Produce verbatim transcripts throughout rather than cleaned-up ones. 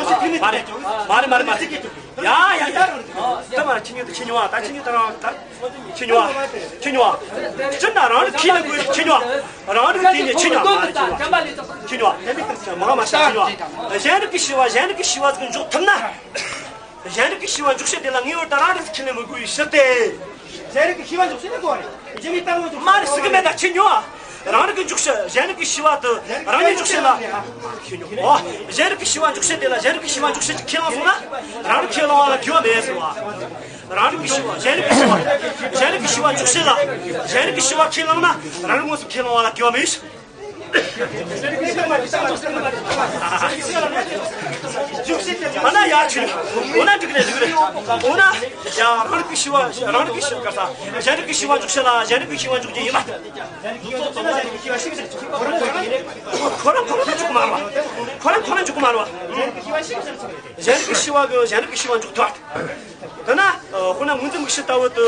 རེད། མ་རེད། མ་རེད། མ་རེད། མ་རེད། ཡ་ཡ་ཡ། ད་མ་ཁྱི་ཉོ་ད་ཁྱི་ཉོ་བ། ད་ཁྱི་ཉོ་ད་རང་ད་ཁྱི་ཉོ་བ། ཁྱི་ཉོ་བ། སྤྱིར་ན་རང་རིགས་ཁས་ལེན་དགོས། ཁྱི་ཉོ་བ། རང་རིགས་དེ་ནས་ཁྱི་ཉོ་བ། མ་རེད། ཁྱི་ཉོ་བ། ཁྱི་ཉོ་བ། དེ་མི་ཐུབ་ཀྱི་མ་མ་ཤ་ཁྱི་ཉོ་བ། གཞན་རིགས་ཀྱི་ཤི་བ། གཞན་རིགས་ཀྱི་ཤི་བ་ཟིག་འཇོག་ཐུབ་ན། གཞན་རིགས་ཀྱི་ཤི་བ་འཇོག་བྱེད་དེ་ལ་ངེས་པར་དུ་རང་རིགས་ཁས་ལེན་མི་དགོས་པའི་ཕྱིར་ཏེ། གཞན་རིགས་ཀྱི་ཤི་བ་འཇོག་བྱེད་ན་དགོས་རེད། རྗེས་མའི་རྟགས་ངོས་འཇོག་མ་རེད་ཟེར་གི་མེད། ད་ཁྱི་ཉོ་བ། རང་རིགས་ཀྱི་འཇོག་བྱེད། གཞན་རིགས་ཀྱི་ཤི་བ་དེ་རང་ཉིད་འཇོག་བྱེད་ལ། ཁྱི་ཉོ་བ། གཞན་རིགས་ཀྱི་ཤི་བ་འཇོག་བྱེད་དེ་ལ་གཞན་རིགས་ཀྱི་ཤི་བ་འཇོག་བྱེད་ཀྱི་ཁས་བླངས་སོང་ན། རང་རིགས་ཁས་བླངས་པ་ལ་འགྱུར་བ་མེད་ཟེར་བ། རང་རིགས་ཀྱི་ཤི་བ། གཞན་རིགས་ཀྱི་ཤི་བ། གཞན་རིགས་ཀྱི་ཤི་བ་འཇོག་བྱེད་ལ། གཞན་རིགས་ཀྱི་ཤི་བ་ཁས་བླངས་ན། རང་རིགས་དངོས་སུ་ཁས་བླངས་པ་ལ་འགྱུར་བ་མེད། ཨ་ན་ཡ་ཆུ། འོ་ན་འགྲིག་རེད། འགྲིག་རེད། འོ་ན་ཡ་རང་རིགས་ཀྱི་ཤི་བ། རང་རིགས་ཀྱི་ཤི་བ་ག་ས། གཞན་རིགས་ཀྱི་ཤི་བ་འཇོག་བྱེད་ལ་གཞན་རིགས་ཀྱི་ཤི་བ་འཇོག་རྒྱུ་ཡིན་པ། ཁོ་རང་ཁོ་རང་འཇོག་གི་མ་རེད་བ། ཁོ་རང་ཁོ་རང་འཇོག་གི་མ་རེད་བ། གཞན་རིགས་ཀྱི་ཤི་བ་གི་གཞན་རིགས་ཀྱི་ཤི་བ་འཇོག་ཐུབ་པ། དེ་ན་དཔེར་ན་སྔོ་འཛིན་མིག་ཤེས་ལྟ་བུ་དེ་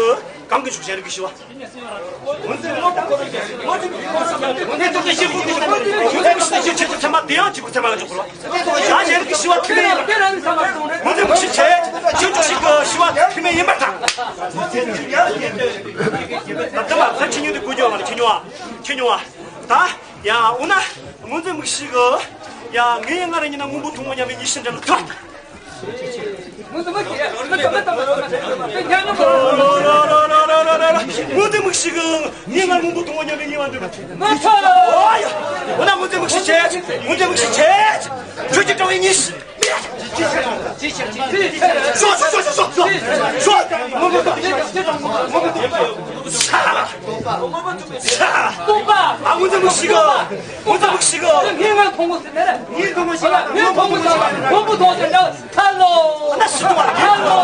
གང་གི་འཇོག་གཞན་རིགས་ཀྱི་ཤི་བ། སྔོ་འཛིན་མིག་ཤེས་ལྟ་བུ་དེ་སྔོ་འཛིན་མིག་ཤེས་ལྟ་བུ་དེ་ཡང་གཅིག་པུ་ཚད་མ་གཅིག་པུ་ཚད་མ་ལ་འཇོག་དགོས་རེད་བ། ད་གཞན་རིགས་ཀྱི་ཤི་བ་ཁས་ལེན་ཡིན་པ། སྔོ་འཛིན་མིག་ཤེས་བྱས། ཁྱོད་འཇོག་ཤེས་ཀྱི་ཤི་བ་ཁས་ལེན་ཡིན་པར་ཐལ། ད་ལྟ་མ་ཁ་ཆེ་ཉུང་དེ་དགོས་རྒྱུ་བ་ལ་ཁྱི་ཉོ་བ། ཁྱི་ཉོ་བ། ད་ཡ་འོ་ན་སྔོ་འཛིན་མིག་ཤེས་ཀྱི་ཡ་ངས་ང་རང་ཉིད་ན་སྔོན་པོ་མཐོང་བ་སྙམ་པའི་ཉེས་ཤེས་འདྲེན་ལ་ཐུབ། སྔོ་འཛིན་མིག་ཤེས་ཀྱི་ངས་ང་སྔོན་པོ་མཐོང་བ་སྙམ་པའི་ཉེས་པ་འདྲེན་པ། འོ་ན་སྔོ་འཛིན་མིག་ཤེས་བྱས། སྔོ་འཛིན་མིག་ཤེས་བྱས། ཁྱོད་ཀྱིས་དྲངས་པའི་ཉེས་ཤེས། ཤོག་ཤོག་ཤོག་ཤོག་ཤོག་ཤོག། སྔོན་པོ་དང་། སྔོན་པོ་དང་། ཤ། ཤ། སྟོང་པ། ཨ། སྔོ་འཛིན་མིག་ཤེས་ཀྱི། སྔོ་འཛིན་མིག་ཤེས་ཀྱི། ངས་ང་མཐོང་གོ་ཟེར་ནས། ངས་མཐོང་གོ་ཟེར་ནས། ངས་མཐོང་གོ་ཟེར་ནས། སྔོན་པོ་མཐོང་ཟེར་ནས། ཐལ་ལོ། ཨ་ན་སི་ཏུ་བ། ཐལ་ལོ།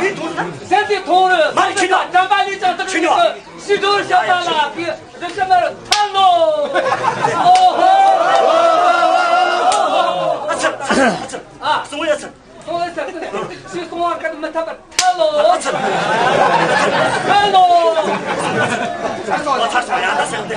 ངས་མཐོང་ཟེར་ན། སེམས་ཀྱིས་མཐོང་རུང་། མ་རེད། ཁྱི་ཉོ་བ། དྲན་པ་ལས་ཀྱང་ཐུབ་ཁྱི་ཉོ་བ། ཤི་དོར་ཤ་ད་ལ་གི་འདི་ཤ་མར་ཐལ་ལོ། ཨོ་ཧོ། ཨ་ཚར། ཨ་ཚར། ཨ། སོང་ཡ་ཚར། སོང་ཡ་ཚར། ཤི་སོང་བ་ཀ་མི་ཐབས་པར་ཐལ་ལོ། ཨ་ཚར། ཐལ་ལོ། ཨ་ཚར་ཚར་ཡ་ད་སེམས་དེ།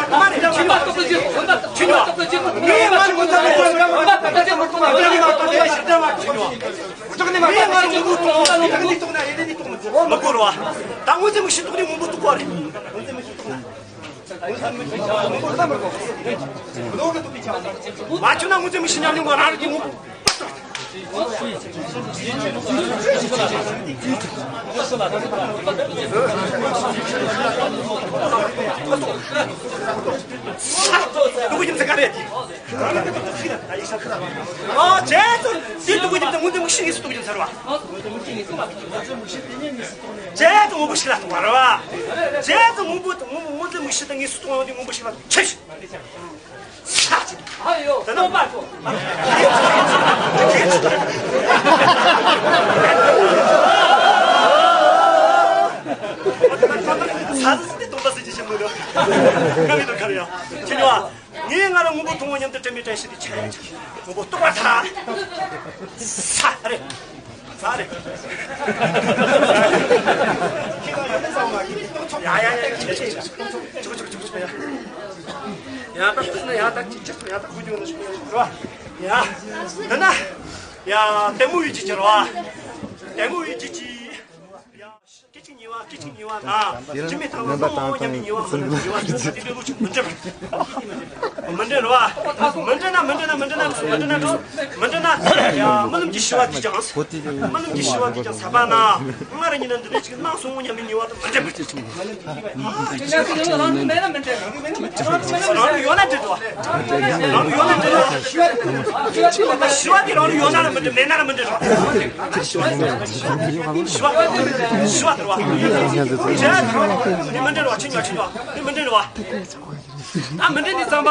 མི་དགོས་ར་བ། ད་སྔོན་ཚེ་མིག་ཤེས་ཐོག་ནས་སྔོན་པོ་གཏུག་པ་རེད། མ་བྱུང་ན་སྔོན་ཚེ་མིག་ཤེས་ཉམས་མྱོང་གི་རང་རིག་གི་སྔོན་པོ། ཨ། བྱས་ཙང་དེ་ལྟ་བུ་ཡིན་ཙང་སྔོན་ཚེ་མིག་ཤེས་ངེས་སུ་ལྟ་བུ་ཡིན་ཚར་བ། བྱས་ཙང་སྔོན་པོ་ཤེས་ལ་ལྟུང་བ་རེད་བ། བྱས་ཙང་སྔོན་པོ་དང་སྔོན་པོ་སྔོན་ཚེ་མིག་ཤེས་དང་ངེས་སུ་ལྟུང་བ་དེ་སྔོན་པོ་ཤེས་ལ་ཆེ་ཞིག་ཨ་ཡོ། དེ་ན་སྟོང་པ་ཚོ། ས་ཟིག་དེ་སྟོང་པ་ཟེར་གྱི་ཞིག་མི་འདུག་ང་མི་འདུག་ག་རེ་ཡ། ཁྱེད་ཉོ་ཨ། ངས་ང་ལ་སྔོན་པོ་མཐོང་བ་མཉམ་དུ་དྲན་པའི་དྲན་ཤེས་དེ་ཆེ། སྔོན་པོ་རྟོགས་པ་ཐ། ས་རེད། ས་རེད། ཡ་ཡ་ཡ་ཡ། ཆེ་ཆེ་ཆེ། ཆུག་ཆུག་ཆུག་ཆུག་ཡ། ཡ་ད་ཁུ་ན་ཡ་ད་ཅི་ཅི་ཡ་ད་ཁུ་ཅི་ན་ཤི་ཡ། ཡ་ད་ན་ཡ་ལྟད་མོ་ཡི་ཅི་ཅི་ར་བ། ལྟད་མོ་ཡི་ཅི་ཅི། ཡ་སྐད་ཅིག་ཉེ་བ་སྐད་ཅིག་ཉེ་བ་དང་། དྲི་མེད་ཐང་ལ་ལོ་མང་བོ་མཉམ་པའི་ཉེ་བ་ཟེར་ན་ཉེ་བ་ཟེར་ན་དེ་འདྲའི་ལོ་ཅིག་མི་འཇམ། མི་འདྲེན་རོ། མི་འདྲེན་ན་མི་འདྲེན་ན་མི་འདྲེན་ན་མི་འདྲེན་ན་འགྲོ། མི་འདྲེན་ན་ཡ་རྨི་ལམ་གྱི་ཤི་བ་དེ་ཀྱང་རྨི་ལམ་གྱི་ཤི་བ་དེ་ཀྱང་ཟད་པ་ན་སྔར་ཉིད་ནི་འདི་འདྲའི་ཅིག་སྣང་སོང་སྙམ་པའི་ཉེ་བ་དང་མི་འདྲེན་པ། རང་ལུགས་ཡོད་ན་འདྲེན་རོ། རང་ལུགས་ཡོད་ན་འདྲེན་རོ། ཤི་བ་དེ་རང་ལུགས་ཡོད་ན་ར་མི་འདྲེན། མེད་ན་ར་མི་འདྲེན་རོ། ཤི་བ་ཤི་བ་དེ་རོ། མི་འདྲེན་རོ། ཆི་ཉོ་ཆི་ཉོ་མི་འདྲེན་རོ། ད་མི་འདྲེན་ནས་ཙམ་པ།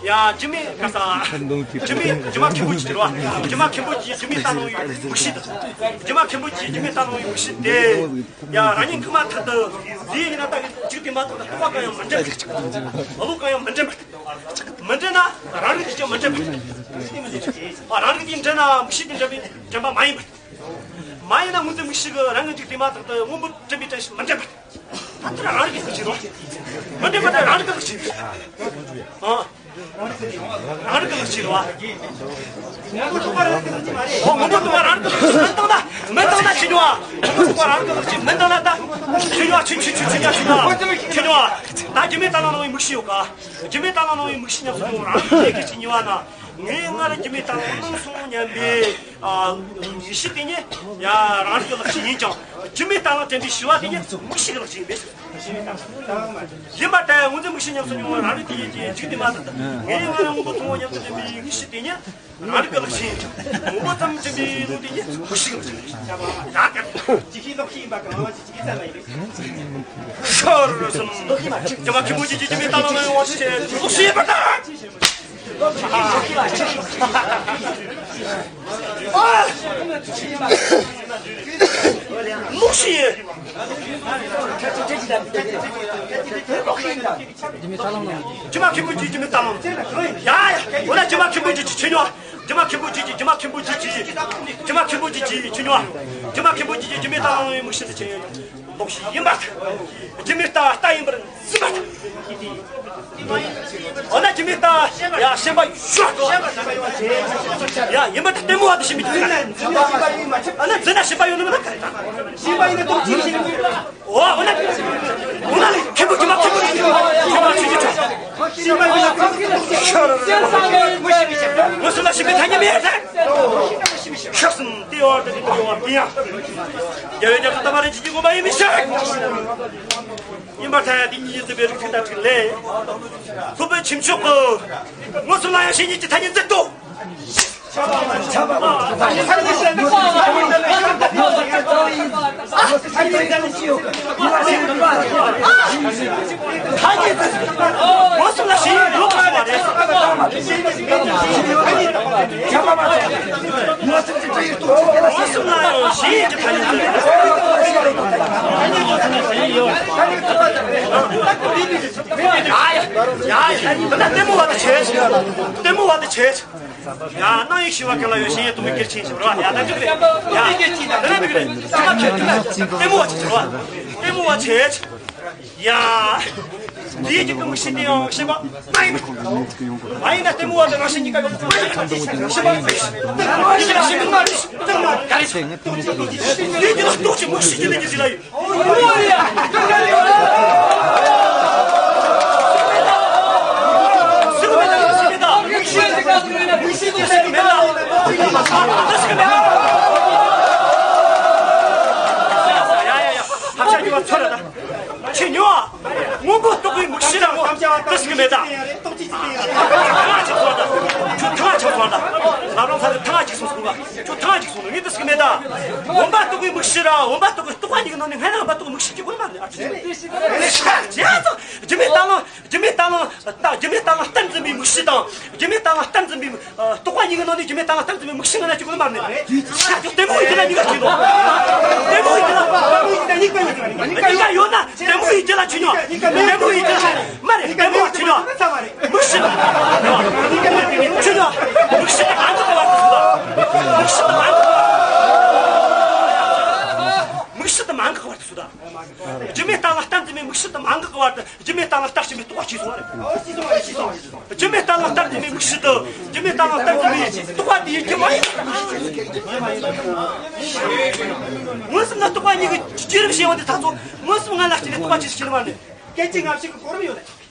ཡ་སྒྱུ་མའི་ག་ས། སྒྱུ་མའི་སྒྱུ་མ་མཁན་པོ་ཅིག་རེད་བ། སྒྱུ་མ་མཁན་པོ་གྱིས་སྒྱུ་མའི་རྟ་ལོང་བའི་མིག་ཤེས་དེ། སྒྱུ་མ་མཁན་པོ་གྱིས་སྒྱུ་མའི་རྟ་ལོང་བའི་མིག་ཤེས་དེ། ཡ་རང་ཉིད་ཁུག་མ་ཐག་ཏུ། དེ་ཡིན་ན་ད་གི་ཅིག་དེ་མ་ཐག་ཏུ་ལྟོ་བ་གང་ཡང་མི་འདྲེན་པ། ལྟོ་བ་གང་ཡང་མི་འདྲེན་པ། མི་འདྲེན་ན་རང་རིག་གིས་ཀྱང་མི་འདྲེན་པ། ཨ་རང་རིག་གིས་འདྲེན་ན་མིག་ཤེས་ཀྱིས་འདྲེན་པའི་འདྲེན་པ་མ་ཡིན་པ། མ་ཡིན་ན་སྔོན་ཚེ་མིག་ཤེས་ཀྱིས་རང་གི་འཇིག་རྟེན་མ་ཐག་ཏུ་སྔོན་པོ་དྲན་པའི་དྲན་ཤེས་མི་འདྲེན་པ། ད་ལྟ་རང་རིག་གི་ཤེས་རོ། མི་འདྲེན་པ་དེ་རང་རིག་གི་ཤེས། ཨ། རང་རིག་གི་ཤེས་རོ། ཨོ་སྔོན་པོ་རྟོགས་པ་རང་རིག་གི་ཤེས། མི་བཏང་ན་མི་བཏང་ན་ཤེས་ཉོ་ཨ། སྔོན་པོ་རྟོགས་པ་རང་རིག་གི་ཤེས། མི་བཏང་ན་ད་ཤེས་ཉོ་ཨ། ཆུ་ཆུ་ཆུ་ཆུ་ཉོ་ཨ། ཤེས་ཉོ་ཨ། ད་སྒྱུ་མའི་རྟ་ལོང་བའི་མིག་ཤེས་ཡོད་ཀ། སྒྱུ་མའི་རྟ་ལོང་བའི་མིག་ཤེས་ཉམས་སུ་མྱོང་རང་རིག་གི་ཤེས་ཉེ་བ་ན། ངས་སྔར་སྒྱུ་མའི་རྟ་ལོང་སྣང་སོང་སྙམ་པའི་ཨ་ཡེ་ཤེས་དེ་ཉིད་ཡ་རང་རིག་གི་ལག་ཤེས་ཡིན་ཀྱང་། སྒྱུ་མའི་རྟ་ལོང་དྲན་པའི་ཤེས་པ་དེ་ཉིད་མིག་ཤེས་ཀྱི་ལག་ཤེས་ཡིན་པས། ཡིན་པར་ཐལ། སྔོན་ཚེ་མིག་ཤེས་ཉམས་སུ་མྱོང་བ་རང་རིག་དེ་ཉིད་ཀྱི་འཇིག་རྟེན་མ་ཐག་ཏུ་ངས་སྔར་སྔོན་པོ་མཐོང་བ་སྙམ་དུ་དྲན་པའི་ཡེ་ཤེས་དེ་ཉིད་རང་རིག་གི་ལག་ཤེས་ཡིན་ཀྱང་། སྔོན་པོ་ཙམ་དྲན་པའི་ལུགས་དེ་ཉིད་མིག་ཤེས་ཀྱི་ལག་ཤེས་ཡིན། ཡ་ག་ཅིག་ཤེས་ལོག་ཤེས་ཡིན་པ་གང་བ་ཅིག་ཅིག་ཙམ་ཡིན། ཤོར་སོང་། སྒྱུ་མ་མཁན་པོ་ཅིག་གིས་སྒྱུ་མའི་རྟ་ལོང་ནང་ཡོང་བ་ཞིག་ལོག་ཤེས་ཡིན་པར་ཐལ། ལོག་ཤེས་ཡིན། སྒྱུ་མ་མཁན་པོ་གྱིས་སྒྱུ་མའི་རྟ་ལོང་། ཡ་ཡ། འོ་ན་སྒྱུ་མ་མཁན་པོ་གྱིས་ཆི་ཉོ། སྒྱུ་མ་མཁན་པོ་གྱིས་སྒྱུ་མ་མཁན་པོ་གྱིས་སྒྱུ་མ་མཁན་པོ་གྱིས་ཆི་ཉོ། སྒྱུ་མ་མཁན་པོ་གྱིས་སྒྱུ་མའི་རྟ་ལོང་ནང་མིག་ཤེས་དེ་ཆི་ཉོ། ལོག་ཤེས་ཡིན་པར་ཐལ། སྒྱུ་མའི་རྟ་རྟ་ཡིན་པར་འཛིན་པར་ཐལ། འོ་ན་སྒྱུ་མའི་རྟ་ཡ་ཞེན་པ་ཡོད་དོ། ཡ་ཡིན་པར་ཐལ། ལྟད་མོ་བ་དེ་ཞེན་པའི་རྒྱུ་མཚན། ཨ་ན་འཛིན་ན་ཞེན་པ་ཡོད་ནི་མིན་ན། ཞེན་པ་ཡིན་ན་ལྟོ་ཅི་ཞེན། འོ་འོ་ན་འོ་ན་མཁན་པོ་སྒྱུ་མ་མཁན་པོ་སྒྱུ་མ་ཆི་ཆི་ཆི། ཞེན་པ་ཡིན་ན་ལྟོ་ཅི་ཞེན། ངོ་སོ་ལ་ཞེན་པའི་ཐ་སྙད་མེད་ཟེར། ཤ་གསུམ་དེ་ཡོད་དེ་དེ་ཡོད་པ་ཡིན་ཡང་། རྒྱལ་བའི་རྒྱལ་ཚབ་ཏཱ་མ་རེ་ཅིག་གི་དགོངས་པ་ཡིན་མི་ཤེས། ཡིན་པར་ཐལ། དེ་ཉིད་ཡིན་ཟེར་བའི་རིགས་ཐིག་དང་ཐིག་ལེ། སློབ་དཔོན་ཁྱུ་མཆོག་གིས་ངོ་སོ་ལ་ཡང་ཞེན་གཉིས་ཀྱི་ཐ་སྙད་འཛིན་ཏོ། ངོ་སོ་ལ་ཞེན་ཡོད་པ་མ་རེད། ངོ་སོ་ལ་ཞེན་གྱི་ཐ་སྙད་འཛིན། ཡ་ཡ་ཡ་ཡ། ལྟད་མོ་བ་དེ་བྱེད། ལྟད་མོ་བ་དེ་བྱེད། ཡ་སྣང་ཡུལ་ཤེས་པ་ག་ལ་ཡོད། ཞེན་ཡུལ་དུ་མའི་གེགས་ཆེན་ཞིག་རོ། ཡ་ད་འགྲིག་རེད། ཡ་ད་འགྲིག་རེད། ལྟད་མོ་བ་ཆེ་ཆེ་རོ། ལྟད་མོ་བ་ཆེ་ཆེ། ཡ། འདིའི་རྒྱུད་ཀྱི་མིག་ཤེས་དེ་ཡང་ཤེས་པ་མ་ཡིན་པ། མ་ཡིན་ན་ལྟད་མོ་བ་དང་རང་བཞིན་གཉིས་ཀ་ཡོད་པ་མ་ཡིན་པ། ཤེས་པ་མ་ཡིན་པ། ལྟད་མོ་བ་ཡིན་ན་ཤེས་པ་མ་རེད། ལྟད་མོ་བ་ག་རེ་ཆེ། འདིའི་རྒྱུད་ལ་རྟོག་བཅས་མིག་ཤེས་ཀྱི་ལས་ཀྱི་ཞིག་ལ་ཡོད། ཆེ་ཉོ། སྔོན་པོ་རྟོགས་པའི་མིག་ཤེས་ར་ངོ་། དེ་ཞིག་མེད་ད། ཁྱོད་ཐང་ཆགས་སོང་ད། ལབ་རང་ས་ནས་ཐང་ཅིག་སོང་སོང་ལ། ཁྱོད་ཐང་ཅིག་སོང་ལ། ངས་དེ་ཞིག་མེད་ད། འོན་པ་རྟོགས་པའི་མིག་ཤེས་ར་འོན་པ་རྟོགས་པའི་རྟོག་པ་གཉིས་ཀྱི་ནང་ནས་སྔན་ན་འོན་པ་རྟོགས་པའི་མིག་ཤེས་ཀྱི་དགོས་མ་རེད། ཨ་ཅེ། ཅེ་ཙང་སྒྱུ་མའི་རྟ་གླང་། སྒྱུ་མའི་རྟ་གླང་། ད་སྒྱུ་མའི་རྟ་གླང་ལྟར་འཛིན་པའི་མིག་ཤེས་དང་། སྒྱུ་མའི་རྟ་གླང་ལྟར་འཛིན་པའི། ཨ། རྟོག་པ་གཉིས་ཀྱི་ནང་ནས་སྒྱུ་མའི་རྟ་གླང་ལྟར་འཛིན་པའི་མིག་ཤེས་ང་ན་གཅིག་པུ་མ་རེད། ལྟད་མོ་ཡི་རྒྱུད་ལ་གཉིས་ཀ་ཆེ་ནོ། ལྟད་མོ་ཡི་རྒྱུད་ལ་གཉིས་ཀ་ཡོད་ན་ལྟད་མོ་ཡི་རྒྱུད་ལ་ཆེ་ཉོ། ལྟད་མོ་ཡི་རྒྱུད་ལ་མ་རེད། ལྟད་མོ་ཆེ་ཉོ། མིག་ཤེས་དང་། ཆེ་ཉོ། མིག་ཤེས་དང་མ་འགག་པར་དུ་སུ་དང་། མིག་ཤེས་དང་མ་འགག་པར་དུ་སུ་དང་། སྒྱུ་མའི་རྟ་གླང་ལྟར་འཛིན་པའི་མིག་ཤེས་དང་མ་འགག་པར་དུ། སྒྱུ་མའི་རྟ་གླང་ལྟར་ཞེན་པའི་རྟོག་པ་ཞིག་སོང་བ་རེད། སྒྱུ་མའི་རྟ་གླང་ལྟར་འཛིན་པའི་མིག་ཤེས་དང་། སྒྱུ་མའི་རྟ་གླང་ལྟར་འཛིན་པའི་རྟོག་པ་དེ་ཡི་རྒྱུ་མ་ཡིན། མངོན་སུམ་ལ་རྟོག་པ་གཉིས་ཀྱི་བསྐྱེད་རིམ་ཞེས་པ་དེ་ད་ཚོ་མངོན་སུམ་ང་ལ་སྐྱེས་ནས་རྟོག་པ་ཅི་ཞིག་སྐྱེ་ནི་མ་རེད། སྐད་ཅིག་སྔ་ཕྱི་གི་གོ་རིམ་ཡོད་རེད།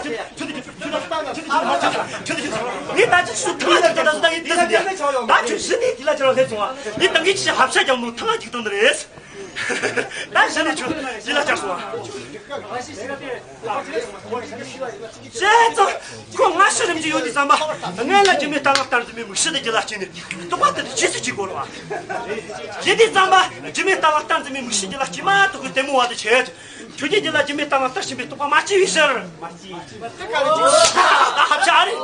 ད་ཁྱོད་ཁྱོད་ཁྱོད་ཁྱོད་ཁྱོད་ཁྱོད་ངས་ད་ཅི་སུ་ཐང་ཅིག་ད་ད་ད་ཡིན་ད་ཟིན་ཡ། ད་ཁྱོད་གཞི་ནས་དེ་ལ་ཅི་རང་སླེབས་སོང་བ། ངས་ད་ངས་ཅི་ཧབ་ཤ་རྒྱག་མོ་ཐང་ཅིག་བཏང་ནི་རེད། ད་གཞི་ནས་ཁྱོད་དེ་ལ་ཅར་སོང་བ། བྱས་ཙང་ཁོ་སྔ་ཕྱི་རིམ་གྱིས་ཡོང་དུས་ཙམ་པ། སྔོན་ལ་སྒྱུ་མའི་རྟ་གླང་ལྟར་འཛིན་པའི་མིག་ཤེས་དེ་རྒྱུད་ལ་སྐྱེས་ནས་རྟོག་པ་དེ་དུས་ཇེ་སུ་གཅིག་གོ་ར་བ། དེ་དུས་ཙམ་པ་སྒྱུ་མའི་རྟ་གླང་ལྟར་འཛིན་པའི་མིག་ཤེས་རྒྱུད་ལ་སྐྱེས་མ་ཐག་གི་ལྟད་མོ་བ་དེ་བྱས། ཁྱོད་ཀྱིས་རྒྱུད་ལ་སྒྱུ་མའི་རྟ་གླང་ལྟར་ཕྱིན་པའི་རྟོག་པ་མ་སྐྱེས་པའི་ཕྱིར། ད་ཧབ་ཆ་རེད།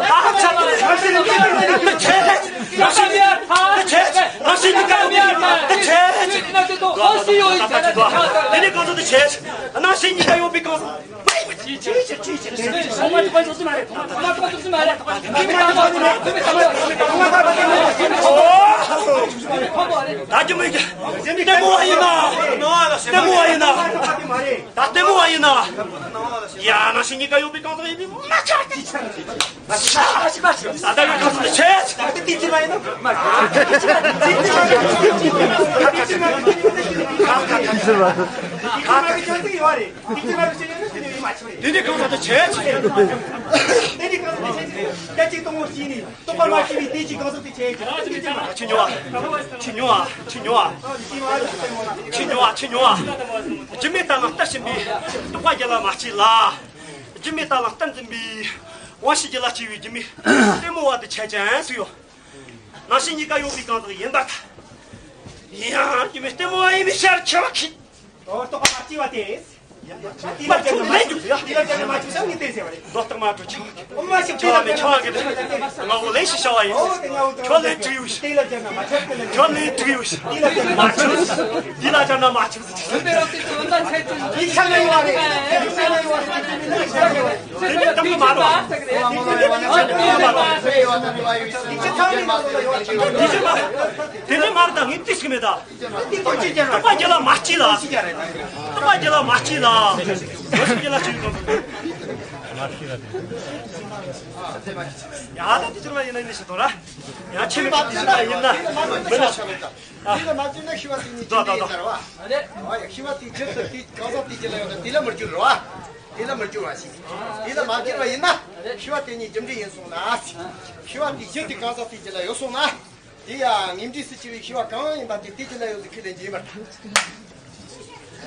ད་ཧབ་ཆ་རེད། ད་ཆེ། ད་ཆེ། ད་ཆེ། ད་ཆེ། ད་ཆེ། ད་ཆེ། དེ་ནས་གང་ཚོད་དུ་ཆེ། ནང་བཞིན་གཉིས་ཀ་ཡོད་པའི་གང་ཚོད། ད་རྒྱུ་མེད་ཀྱི། ལྟད་མོ་བ་ཡིན་ན། ལྟད་མོ་བ་ཡིན་ན། ད་ལྟད་མོ་བ་ཡིན་ན། ཡ་ནང་བཞིན་གཉིས་ཀ་ཡོད་པའི་གང་ཚོད་ཡིན་པའི་མ་ཆགས་ཀྱི་ཆགས། ད་ལྟ་བའི་གང་ཚོད་དུ་ཆེ། ད་ལྟ་དེ་ཅི་མ་ཡིན་ནམ། དེ་ནི་གང་ཟག་དེ་བྱས། དེ་ནི་གང་ཟག་དེ་བྱས། སྐད་ཅིག་སྟོང་པོ་སྐྱེས་ནས་རྟོག་པ་མ་སྐྱེས་པའི་དེ་ཅིག་གང་ཟག་དེ་བྱས། ཆི་ཉོ་བ། ཆི་ཉོ་བ། ཆི་ཉོ་བ། ཆི་ཉོ་བ། ཆི་ཉོ་བ། སྒྱུ་མའི་རྟ་གླང་ལྟར་ཕྱིན་པའི་རྟོག་པ་རྒྱུད་ལ་མ་སྐྱེས་ལ། སྒྱུ་མའི་རྟ་གླང་ལྟར་འཛིན་པའི་དབང་ཤེས་རྒྱུད་ལ་སྐྱེས་པའི་སྒྱུ་མའི་ལྟད་མོ་བ་དེ་བྱས་ཀྱང་སུ་ཡོད། ནང་བཞིན་གཉིས་ཀ་ཡོད་པའི་གང་ཟག་ཡིན་པར་ཐལ། ཡང་སྒྱུ་མའི་ལྟད་མོ་བ་ཡིན་པའི་ཕྱིར་ཆེ་བ་ཁྱེད། ཨོ་རྟོགས་པ་མ་སྐྱེས་པ་དེ། དེ་ལ་ཅན་མ་ཅུ་ཡ། དེ་ལ་ཅན་མ་ཅུ་ས་ངེས་ཏེ་ཟེར་བ་རེད། མདོ་རྟགས་མ་གྲུ་ཆེ་བ་ཁྱེད། ཨོ་མ་ཤི་ཆེ་བ་མེད་ཆེ་བ་གི་ང་བོ་ལེན་ཞིག་བྱ་བ་ཡིན། ཨོ་དེ་ང་བོ་ཁྱོད་ལེན་དྲུག་ཡོད་ཤི། དེ་ལ་ཅན་མ་ཆུ་དེ་ལ་ཁྱོད་ལེན་དྲུག་ཡོད་ཤི། དེ་ལ་ཅན་མ་ཆུ། དེ་ལ་ཅན་མ་ཆུ། དེ་ཤ་ལ་ཡོད་རེད། དེ་ཤ་ལ་ཡོད་རེད། དེ་ཤ་ལ་ཡོད་རེད། དེ་ནི་དམ་པ་མ་རེད་བ། དེ་ནི་མ་རེད་ད་ངས་ཏིས་གི་མེད་ད། རྟོག་པ་རྒྱུད་ལ་མ་སྐྱེས་ལ། རྟོག་པ་རྒྱུད་ལ་མ་སྐྱེས་ལ། རང་བཞིན་རྒྱུད་ལ་སྐྱེས་པའི་གང་ཟག་ཡ་ད་དེ་ཚོ་ལ་ཡིན་ན་ཡིན་ཞིག་དང་ར། ཡ་ཆེ་བའི་དེ་ཚོ་ལ་ཡིན་ན་མི་ལ་ཆ་མེད་ད། དེ་ལ་མ་བསྒྱུར་ན་ཤི་བ་དེ་ཉིད་ཀྱི་ལས་ཡིན་ཟེར་བ། ཨ་ལེ། ཨ་ཡ་ཤི་བ་དེ་རྗེས་སུ་དེ་གང་ཟག་དེ་རྒྱུད་ལ་ཡོད་ན་དེ་ལ་མི་བསྒྱུར་རོ། དེ་ལ་མི་བསྒྱུར་བ་ཞིག་དེ་ལ་མ་བསྒྱུར་བ་ཡིན་ན་ཤི་བ་དེ་ཉིད་རྒྱུ་འབྲས་ཡིན་སོང་ན། ཤི་བ་དེ་རྗེས་དེ་གང་ཟག་དེ་རྒྱུད་ལ་ཡོད་སོང་ན། དེ་ཡང་ངེས་འབྲས་སུ་སྐྱེ་བའི་ཤི་བ་གང་ཡིན་པ་དེ་དེ་ཅི་ལ་ཡོད་ཟེར་ཁས་ལེན་གྱི་ཡིན་པར་ཐལ།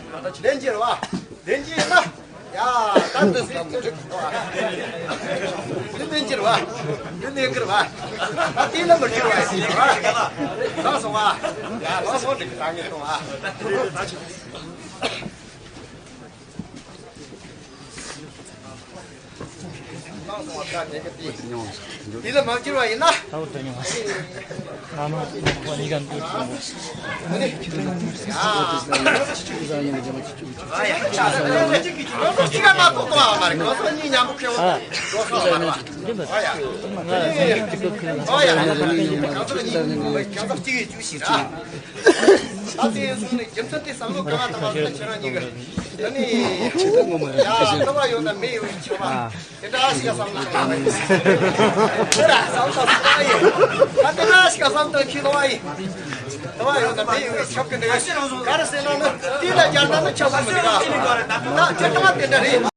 ལན་གྱི་རེད་བ། ལན་གྱི་ཡིན་ན། ཡ་ད་འདི་ཟེར་གྱི་འགྲིག་གི་རེད་བ། འདི་ལན་གྱི་རེད་བ། འདི་ལན་གྱི་རེད་བ། ད་དེ་ལ་མི་འགྱུར་བ་ཞིག་རེད་བ། ལགས་སོ་བ། ཡ་ལགས་སོ་འགྲིག་གི་ད་ངས་གཏོང་བ། དེ་ལ་མ་བསྒྱུར་བ་ཡིན་ན། ཨ་ནི། ཡ། གཅིག་ག་མ་གོ་གོ་བ་མ་རེད། གང་ཟག་གཉིས་མཉམ་པོ་ཁེ་བོ་འགྲོ་ས་མ་རེད་བ། ཨ་ཡ། ཨ་ཡ། གང་ཟག་གཉིས་གང་ཟག་གཅིག་ཡིས་བཅུ་ཞིག་ར། ད་དེ་སོང་ནས་རྒྱུ་མཚན་དེ་བསམ་བློ་གང་ལ་བཏང་བ་ཁྱེད་རང་གཉིས་ཀྱི། ད་ནི། ཡ་ལྟ་བ་ཡོད་ན་མེད་ཡོད་ཀྱི་ཆགས་པ། དེ་འདྲ་ཞིག་བསམ་བློ་བཏང་བ་ཡིན། དེ་འདྲ་བསམ་བློ་བཏང་ཡིན། ད་དེ་འདྲ་ཞིག་བསམ་བཏང་ཁྱི་ལོ་བ་ཡིན། ལྟ་བ་ཡོད་ན་མེད་ཡོད་ཀྱི་ཆགས་ཀྱི་འདུག་ག་རེ་ཟེར་ན་ནི་དེ་ལ་སྦྱར་ན་ནི་ཆགས་པ་མི་འདུག་ག་ད་དེ་ལྟ་བ་དེ་འདྲ་རེད།